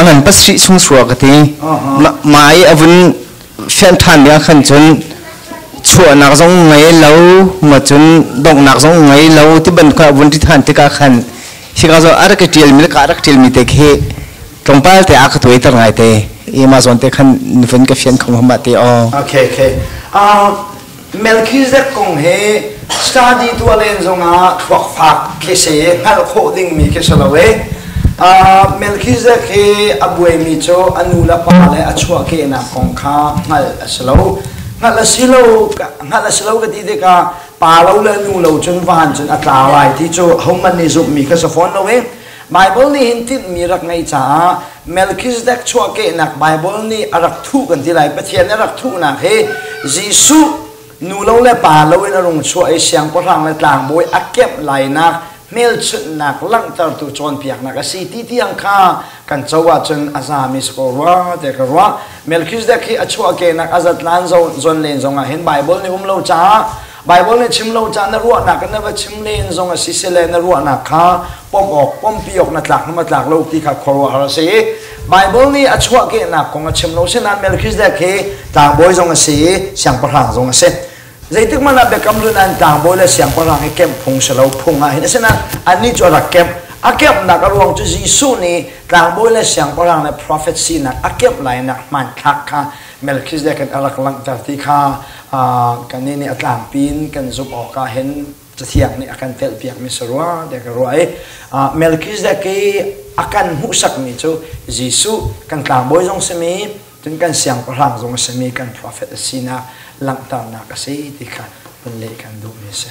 Alan pasarih chung sua ka ti. Mah i a vun fianh ṭhan ding ah khan cun chuahnak zong ngei lo ma cun donghnak zong ngei lo ti bantuk a vun ti ṭhan tikah khan hika zawn a rak i ṭialmi le ka rak ṭialmi te khi tlawmpal te a ka tuaiter ngai te i mah zawn te khan vun ka fian kho hama te aw. Okay, okay. Melchizedek kong hi study tuah len zongah thluak fak khi si hngalh khawh dingmi khi si lo i Melchizedek hi a buaimi cu a nu le pa le a chuahkehnak kong kha hngalh a si lo. Hngalh a si lo hngalh a si lo ka ti tikah pa lo le nu lo cun van cun a tla lai ti cu hohmanh nih zumhmi kha si fawn lo i Bible nih hin tinhmi rak ngeih caah Melchizedek chuahkehnak Bible nih a rak thuh kan ti lai. Pathian a rak thuhnak hi Jesuh nu lo le pa lo in a rung chuah i siangpahrang le tlangbawi a kemh lainak hmelchunhnak langhtertu cawnpiaknak a si ti tiang kha kan co ahcun a zami si ko rua tiah ka ruah. Melchizedek hi a chuahkehnak a zatlan zon len zongah hin Bible nih um lo caah Baibal nih chim lo caan na ruahnak na va chim len zong a si sile na ruahnak kha pom awk pompi awk na tlak na tlak lo ti kha khuaruahhar a si. Baibal nih a chuahkehnak kong a chim lo sinain Melchizedek hi tlangbawi zong a si i siangpahrang zong a si. Zeitik hmanh ah biakam hlun an tlangbawi le siangpahrang hi kemh phung si lo phung ah hin asinain annih cu a rak kemh. A kemhnak a ruang cu Jesuh nih tlangbawi le siangpahrang le prophet sinak a kemh lainak hmanthlak kha Melchizedek in a rak langhter ti kha kannih nih a tlangpi in kan zumh awk ah hin Cathiang nih a kan telhpiakmi si rua tiah ka ruah i Melchizedek i a kan hmuhsakmi cu Jesuh kan tlangbawi zong simi cun kan siangpahrang zong a simi kan prophet a sinak langhternak a si ti kha vun leh kan duhmi a si.